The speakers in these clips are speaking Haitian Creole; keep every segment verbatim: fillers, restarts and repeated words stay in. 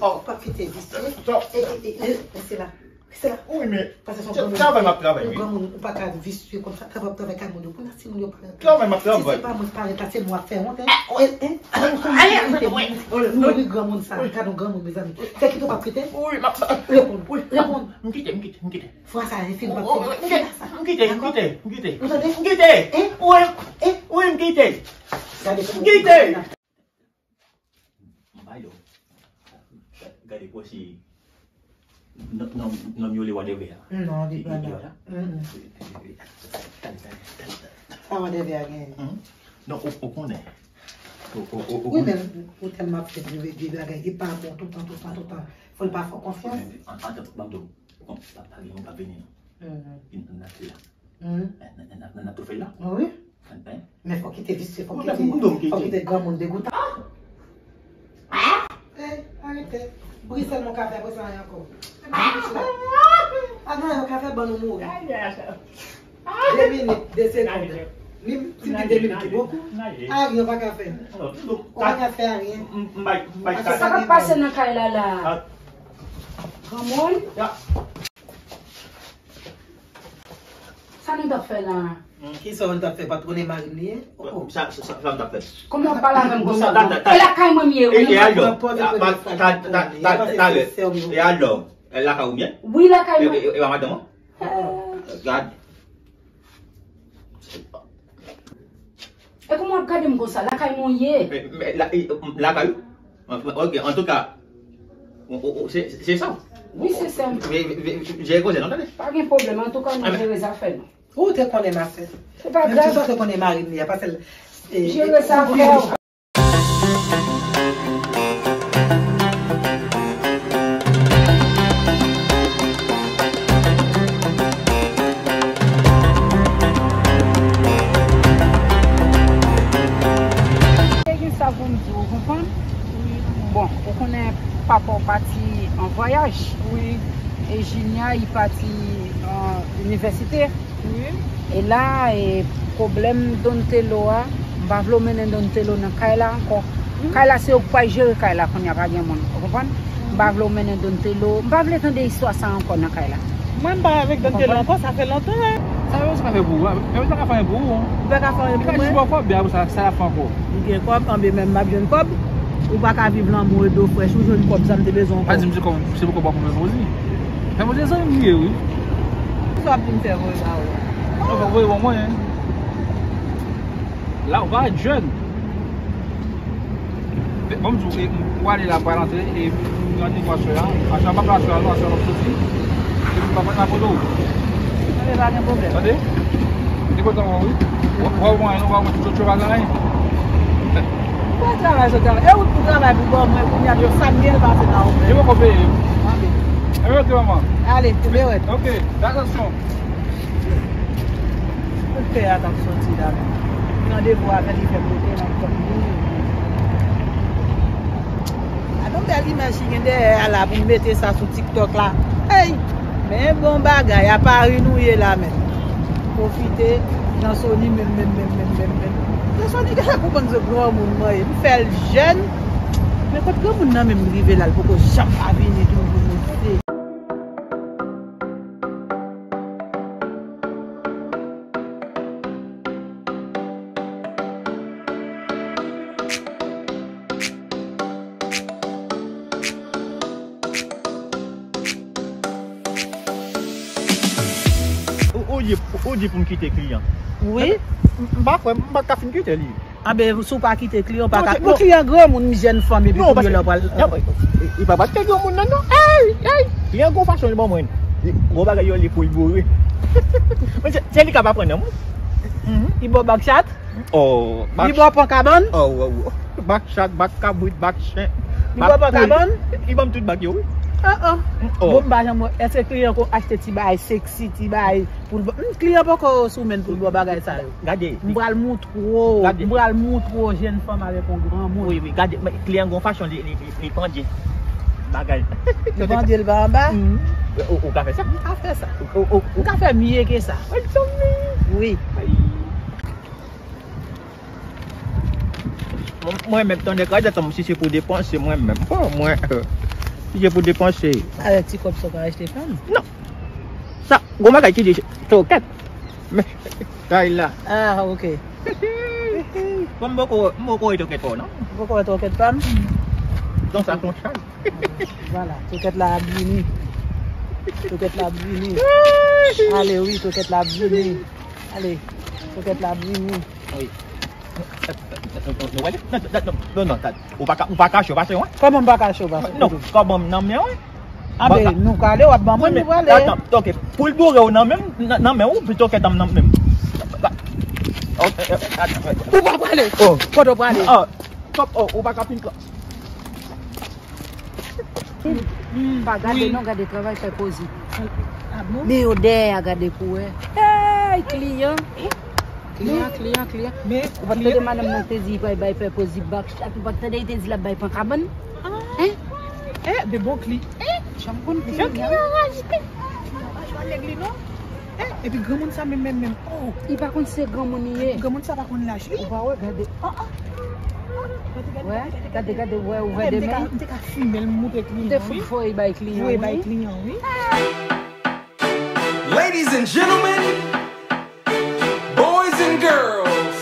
Ou pa kite visye. E, e, e, e, rete la. Rete la. Wi, men travay m ap travay, wi. Granmoun, ou pa ka visye konsa. Travay, travay kay moun yo. Pou nan si moun yo pa travay. Travay m ap travay. Si se pa mwen k parèt la, se nou ap fè wont, en. E, en. Mouri granmoun sa. Gade yon granmoun, mezanmi. Se kite w p ap kite? Wi, m ap. Reponn. Wi. Reponn. M kite, m kite, m kite. Fwa sa, e fin, w p ap kite. M kite, m kite, m kite. Ou tande? M kite. En? Wi, wi, m kite. Gade pou. M kite. M ba yo. Gade pou si nonm, nonm, nonm yo le wa de vè a. Non, li pa la. Sa wa de vè a genyen? Non, ou, ou konnen. Ou, ou, ou, ou konnen. Wi, men ou tèlman ap fè de, de bagay ki pa bon toutan, toutan, toutan. Fò l pa fè w konfyans. Antan, ban m di w, ou konn, pa, pa gen moun k ap vini, non. Vin nan natirèl la. N, n, n, n ap toufe l la. Wi. Men fò kite visye, fò kite, fò kite granmoun degoutan. Ey, arete. Bri sèlman w ka fè, apre sa anyen ankò. A non, yo ka fè ban nou mouri. De minit, de segond. Li, si li de minit, ki bokou. Aryen w pa ka fè. Ou pa ka fè aryen. Sa k ap pase nan kay la la? Granmoun? Sa nou t ap fè la? Kisa w t ap fè? Pa t konnen mari m li ye? Sa, sa, sa, sa m t ap fè? Kòman w ap pale avè m konsa? E lakay mwen m ye, wi. E alò? Talè. E alò? E lakay ou m ye? Wi, lakay mwen. E pa madanm an? Gad. E kòman w ap gade m konsa? Lakay mwen w ye? Lakay ou? Ok, antouka, se, se sa. Wi, se sa. Jere koze non, tande. Pa gen pwoblèm, antouka, nou jere zafè nou. Ou te konnen, ma sè. Se pa grav. Menm si w te konnen mari m li a, pase l. Jere zafè w. Te gen sa pou m di w, ou konprann? Bon, ou konnen papa w pati an vwayaj. Wi. E Junior, li pati an inivèsite. Wi. E la, e, pwoblèm Dontello a, m pa vle w mennen Dontello nan kay la ankò. Kay la, se yo k pral jere kay la kounye a, pa gen moun. Ou konprann? M pa vle w mennen Dontello. M pa vle tande istwa sa ankò nan kay la. Mwen, m pa avèk Dontello ankò, sa fè lontan, en. Sa yo, sa ka fè pou ou, sa yo, sa ka fè pou ou. Ou pa ka fè anyen pou mwen. Li ka jis ba w kòb, epi apre sa, sa y ap fè ankò? Ou gen kòb, anben menm m ap jwenn kòb. Ou pa ka viv lanmou e do frèch, ou jwenn kòb, sa m te bezwen ankò. Pa di m se kòb, se pou kòb w ap mwen poze. Fè poze zanmi m ye, wi. Sa w ap vin fè voye ba ou? Non, fè voye ban mwen, en. La, ou pa jèn. Bon, m di w, e, ou ale la, pral antre, e, randevou aswè a. Aswè a, pa aswè a, non, aswè a, m ap soti. E m pa pran poto. Tande, pa gen pwoblèm. Tande? Li kontan wè w, wi. Wa, wa wè mwen, non, wa wè mwen, tout chou pa gen anyen. Ou pa travay, sot travay. E ou pou travay pou ban mwen, kounye a, yo sa m gen, l pa fè nan ou menm. Yo poko peye. Ok. E, ok, manman. Ale, kenbe rèd. Ok, fè atansyon. Tout pè a t ap soti la menm. Randevou a fè li fè kote nan kòm li. Gade yon bèl imaj ki gen dèyè a la pou m mete sa sou TikTok la. Hey! Men bon bagay, a Pari nou ye la menm. Pwofite, Dansony menm, menm, menm, menm, menm, menm. Dansony, gade konprann se granmoun mwen ye. M fè l jèn. Men kot granmoun nan menm rive la, l poko janm pa vini toujou, mesye. Ou, ou di, ou di pou m kite kliyan. Wi. M, m pa kwè, m pa ka fin kite li. Anben, si w pa kite kliyan, w pa ka. Non, non, kliyan granmoun, jèn fanm, epi kounye a l ap pral. Non, li pa pral te granmoun nan, non. Ey, ey. Kliyan gon fason li ban mwen. Li, gon bagay yo li pou l boure. Men se, se li k ap aprann nan, wi. Mhm. Li ba w bak chat? Oh, li ba w pan kabann? Oh, oh, oh. Bak chat, bak kabrit, bak chen. Li ba w pan kabann? Li ban m tout bak yo, wi. Ah, ah. Oh. Bon, m pa janm wè. Èske kliyan ko achte ti bagay seksi, ti bagay pou l ba-, hmm, kliyan poko sou men pou l ba w bagay sa yo. Gade. M pral moutre w, m pral moutre w jèn fanm avèk yon granmoun. Wi, wi, gade, men kliyan gon fason li, li, li, li pandye bagay. Li pandye l pa anba? Mhm. Ou, ou ka fè sa? M ka fè sa. Ou, ou, ou, m ka fè mye ke sa. Ay, zanmi. Wi. Ay. Mwen, mwen menm, tande kay datan, si se pou depanse, mwen menm. Bon, mwen, euh, si se pou depanse. Avèk ti kòb sa w ka achte fanm? Non. Sa, gon bagay ki di tokèt. Men, kay la. Ah, ok. Bon, m poko, m poko wè tokèt pa w, non? M poko wè tokèt pa m? Donk, sa ton chay. Vwala, tokèt la ap vini. Tokèt la ap vini. Ale, wi, tokèt la ap vini. Ale, tokèt la ap vini. Wi. Nou wè li? Non, non, non, non, non, non, ou pa ka, ou pa kache w pase, wi. Kòman m pa kache w pase? Non, kòb an m nan men w. Anben, nou ka ale, w ap ban mwen, nou prale. Wi, men, atan, ok, pou l boure w nan men m, nan, nan men w, pito ke nan men m. Ou pa prale. Oh. Kote w prale? Oh, kòb, oh, ou pa ka fin pran. Pa gade non, gade travay fè pozi. Ah bon? Men yo dèyè a, gade koulè. Hey, kliyan. Kliyan, kliyan, kliyan. Ou pa t tande madanm nan te di li pral bay fè pozi bak chat, ou pa t tande li te di l ap bay pan kabann? Hein? Eh, de bon kli. Janm konn kliyan. Yon kliyan raje. Pa jwe nèg li non. Eh, epi granmoun sa menm, menm, menm. Oh. Li pa konn se granmoun li ye. Granmoun sa pa konn laj li. Ou pa wè, gade. Ah, ah. Wè, gade, gade, wè, ouvè de men. M te ka, m te ka fimen l, m moutre kliyan, wi. M te fout voye bay kliyan, wi. Voye bay kliyan, wi. Ladies and gentlemen, boys and girls,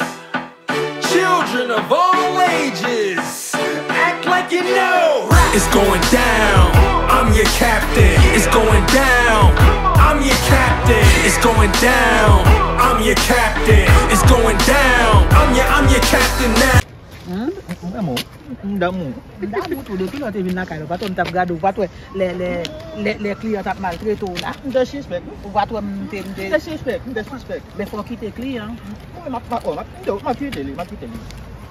children of all ages, act like you know. It's going down. I'm your captain. It's going down. I'm your captain. It's going down. I'm your captain. It's going down. I'm your, I'm your captain now. Hmm? Mwen, mwen, m damou. M damou tou, depi lè w te vin lakay la, ou pa t wè m t ap gade w, ou pa t wè lè, lè, lè, lè kliyan t ap maltrete w la. M te sispèk, wi. Ou pa t wè m te, m te. M te sispèk, m te sispèk. Men fò w kite kliyan. Wi, m ap, m ap, oh, m ap, m te, m ap kite li, m ap kite li.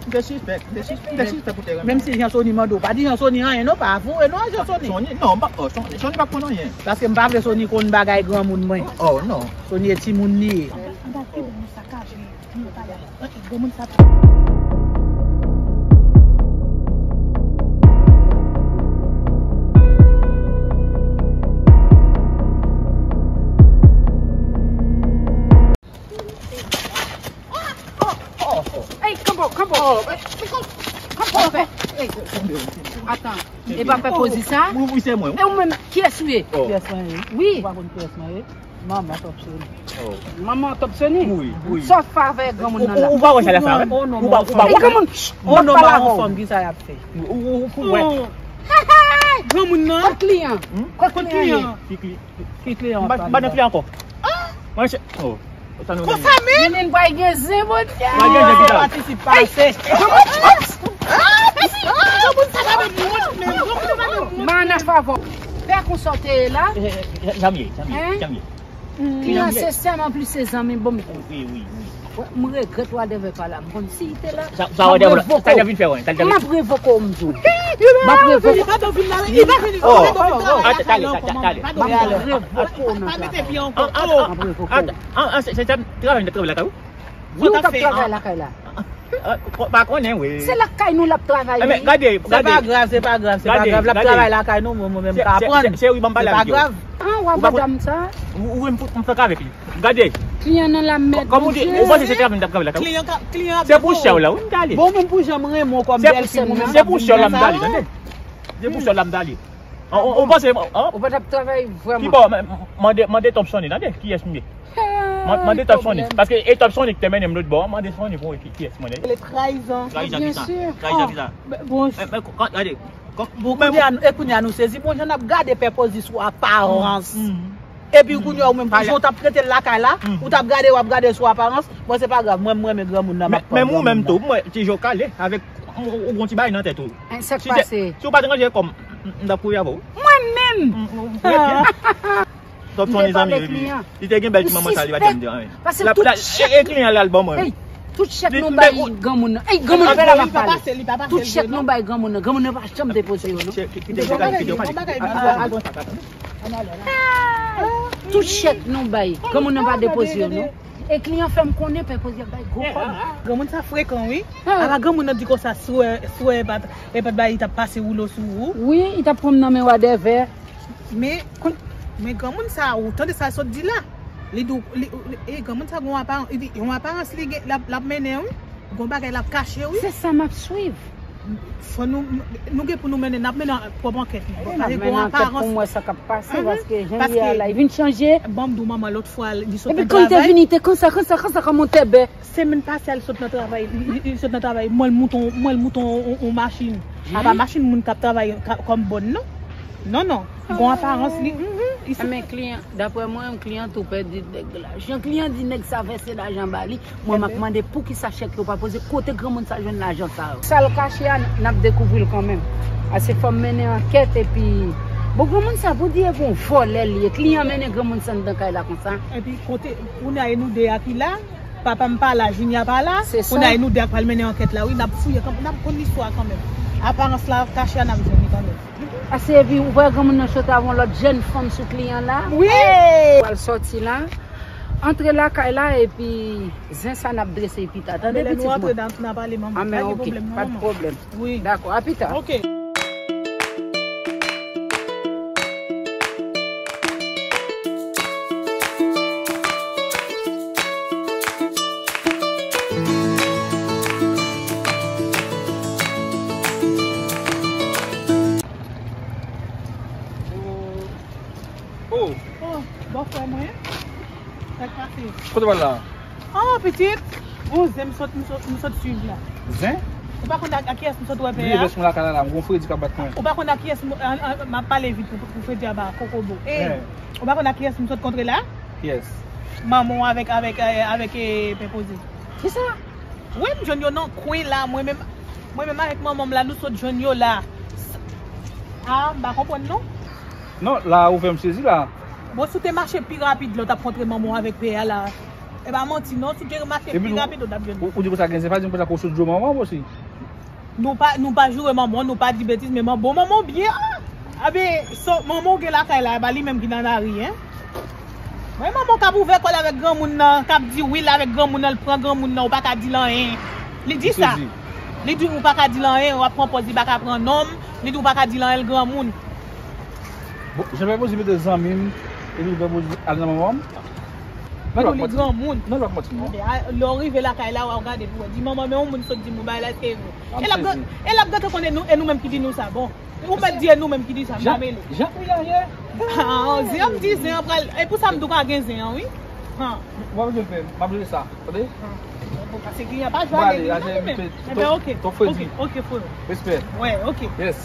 M te sispèk, m te sis-, m te sispèk ou te renmen. Menm si Jan Sony mande w, pa di Jan Sony anyen non, pa avoue non, Jan Sony. Sony, non, m pa, oh, Sony, Sony pa konn anyen. Paske m pa vle Sony konn bagay granmoun mwen. Oh, non. Sony e timoun li ye. Anba, anba, ki bon, nou sakaje. Granmoun sa. Ey, kanpo, kanpo. Kanpo, fè. Ey, atan. E pa fè pozi sa. Wi, wi, se mwen. E ou menm, kiyès ou ye? Kiyès mwen ye? Wi. Ou pa konn kiyès mwen ye? Manman Top Sony. Oh. Manman Top Sony? Wi, wi. Sa w fè avè granmoun nan la? Ou, ou pa wè sa l ap fè avè m? Ou pa, ou pa wè? Granmoun, ou pa pale avè w. Ou nonm a yon fanm, ki sa y ap fè? Ou, ou, ou fou, wè. Granmoun nan. Kot kliyan? Hmm? Kot kliyan ye? Ki kliyan? Ki kliyan w ap pale la? M pa nan kliyan ankò. Mwen, se, oh. Konsa menm? Mennen m pral gen zen, Bondye. Pral gen zen, ki sa? Patisipe pase. Granmoun sa pa vle wont, men granmoun sa pa vle wont. Mana favò. Fè konsa w te ye la. Eh, eh, eh, janm ye, janm ye, janm ye. Kliyan se sè m, anplis se zanmi, bon, m wi, wi, wi. M regrèt whatever pa la. M konn si l te la, m ap revoke w. M ap revoke w, m di w. M ap revoke w. M ap revoke w nan travay. M ap revoke w. An, an, se, se travay, travay lakay ou? Wi, ou t ap travay lakay la. Ah, pa konnen, wi. Se lakay nou l ap travay, wi. Gade, gade. Se pa grav, se pa grav, se pa grav. L ap travay lakay nou, mwen, mwen menm ka aprann. Cheri, ban m pale avèk yo. Se pa grav. Ah, w ap madanm sa? Ou, ou menm pou m flanke avèk li. Gade. Kliyan nan la mèt, Bondye. Ou panse se travay m t ap travay lakay ou? Kliyan ka, kliyan ap. Se pou chè w la, wi, m t ale. Bon, menm pou jan m renmen w kòm bèlfi, mwen menm. Se pou chè w la m t ale, tande. Se pou chè w la m t ale. Ou panse, ou pa t ap travay vrèman. Kibò, mande, mande Top Sonny, tande, kiyès m ye. Mande Top Sonny. Paske e Top Sonny ki te mennen m lòt bò, mande Sonny pou wè kiyès mwen ye. Le trayizan. Trayizan kisa? Trayizan kisa? Bon, gade. Bon, kounye a, e kounye a nou sezi, bon, jan n ap gade Pè Pozi sou aparans. Epi kounye a ou menm, jan w t ap trete l lakay la, ou t ap gade, w ap gade sou aparans, bon, se pa grav, mwen, mwen renmen granmoun nan, m ap pran granmoun nan. Menm ou menm tou, mwen, ti je w kale, avèk, ou, ou gon ti bagay nan tèt ou. Si w pa t ranje kò m, m t ap kouri avè w. Mwen menm! Top Sonny zanmi, li te gen bèl ti manman sa, li pa janm di anyen. Paske tout chèk, e kliyan la l ban mwen. Tout chèk nou bay granmoun nan. Ey, granmoun nan, fè la m ap pale. Tout chèk nou bay granmoun nan. Granmoun nan pa janm depoze yo, non. Tout chèk nou bay granmoun nan pa depoze yo, non. E kliyan fè m konnen Pè Pozi ap bay gwo kòb. Granmoun sa frekan, wi. Ala granmoun nan di konsa, si w wè, si w wè e pa t, e pa t bay, li t ap pase woulo sou ou. Wi, li t ap pran m nan men w a dèvè. Men, men granmoun sa, ou tande sa l sot di la? Li di w, li, li, e, granmoun sa gon aparans, li di, yon aparans li gen, l ap, l ap mennen, wi. Gon bagay l ap kache, wi. Se sa m ap swiv. Fò nou, nou gen pou nou mennen, n ap mennen pwòp ankèt nou. Wi, n ap mennen ankèt pou m wè sa k ap pase, paske jan l ye a la, li vin chanje. Ban m di w, manman, lòt fwa, li sot nan travay. Epi kan l te vini, te konsa, konsa, konsa, kòm yon tèbè. Semèn pase a, li sot nan travay, li, li, li sot nan travay, m wè l moute yon, m wè l moute yon, yon, yon machin. A pa machin moun k ap travay kòm bòn, non. Non, non. Gon aparans, li, li se. Men kliyan, daprè mwen, kliyan tou pèdi nèg la. Jan kliyan di nèg sa vèse lajan ba li, mwen m ap mande poukisa chèk yo pa poze, kote granmoun sa jwenn lajan sa yo. Sa l kache a, n ap dekouvri l kanmenm. Ase fò m mennen ankèt epi, bon, granmoun sa, pou di e gon vòlè li ye. Kliyan mennen granmoun sa anndan kay la konsa. Epi kote, kounye a e nou de a ki la, papa m pa la, Junior pa la. Kounye a e nou de a k pral mennen ankèt la, wi, n ap fouye, n ap konn listwa kanmenm. Aparans la kache a, n ap jwenn li kanmenm. Ase epi ou wè granmoun nan chote avè yon lòt jèn fanm sou kliyan la? Wi! Pral sòti la. Antre lakay la epi zen sa n ap drese pita. Tande pitit mwen. Lè nou antre, n a, n a pale, manman. Pa gen pwoblèm, non, manman. Wi. Dakò, a pita. Ok. Oh. Oh, bòfrè mwen. Sa k pase? Kote w al la? Oh, pitit. Bon, zen m sot, m sot, m sot swiv la. Zen? Ou pa konn ak, ak kiyès m sot wè pè a? Vye vès mwen lakay la, la, m gon fredi k ap bat mwen. Ou pa konn ak kiyès m, an, an, m ap pale vit pou, pou fredi a pa kokobo. Ey, ou pa konn ak kiyès m sot kontre la? Kiyès? Manman w avèk, avèk, eh, avèk, eh, Pè Poze. Kisa? Wi, m jwenn yo nan kwen la, mwen menm, mwen menm avèk manman m la, nou sot jwenn yo la. Ah, m pa konprann non. Non, la ou fè m sezi la. Bon, si w te mache pi rapid lè w t ap kontre manman w avèk pè a la. E pa manti non, si w te mache pi rapid ou t ap jwenn. Epi ou, ou di konsa gen zen, pa di m konsa ke w sot jwe manman w osi. Nou pa, nou pa joure manman w, nou pa di betiz, men manman, bon, manman w byen, ah! Abe, so, manman w gen lakay la, e pa li menm ki nan lari, en? Mwen, manman w k ap ouvè kò l avèk granmoun nan, k ap di wi l avèk granmoun nan, l pran granmoun nan, ou pa ka di l anyen. Li di sa. Li di ou pa ka di l anyen, w ap pran pòz li pa ka pran non m, li di ou pa ka di l anyen, l granmoun. Bon, jan Pè Pozi mete zanmi m, epi Pè Pozi al nan manman m? Nan lòt manti. Nan lòt manti non. Lè w rive lakay la, w a gade pou w wè. Di manman, men yon moun sot di m yon bagay la, èske e vre? E l ap gen, e l ap gentan konnen nou, e nou menm ki di nou sa. Bon, ou mèt di e nou menm ki di sa, m pa mele. Jan kliyan ye. Ah, zen ap di zen an pral, e pou sa m di w pa gen zen an, wi. W ap jwenn pè, m ap jere sa, tande? Bon, paske kliyan pa jwe ale, wi, non, men. Enben, ok. Ok, ok, frè. Respè. Wè, ok. Yes.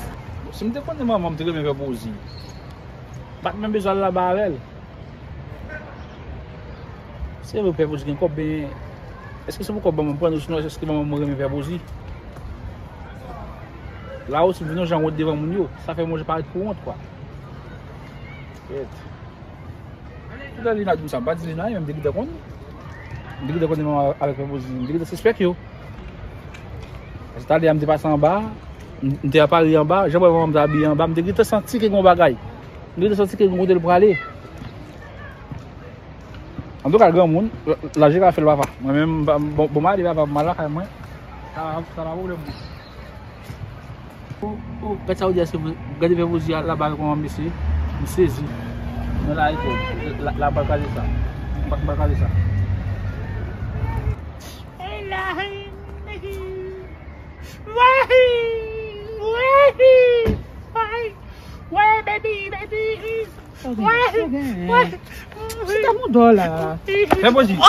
Si m te konnen manman m te renmen Pè Pozi, m pa t menm bezwen al laba avè l. Se vre Pè Pozi gen kòb, men èske se pou kòb manman m pran l, osinon èske manman m renmen Pè Pozi? La osi, m vin yon jan wont devan moun yo. Sa fè mwen parèt pou wont, kwa. Tout lè Lina di m sa, m pa di Lina anyen, men m te gentan konn. M te gentan konn manman avèk Pè Pozi, m te gentan sispèk yo. Paske talè a m te pase anba, m, m te apari anba, jan m wè manman m te abiye anba, m te gentan santi ke gen yon bagay. M te gentan santi ke gen yon kote l prale. Antouka, granmoun, laj li ka fè l papa. Mwen menm, m pa, bon, bon, m ale papa, m al lakay mwen. Sa la, sa la pwoblèm. Oh, oh, gad sa ou di, eske gade fè bouzi a la ba kòman mesye. M sezi. Mwen la ito. La, la ba kaze sa. Ba, ba kaze sa. Hey, la, hey, hey. Why? Why? Why? Why, baby, baby? Why? Why? Chita mou dò la. Fè bouzi.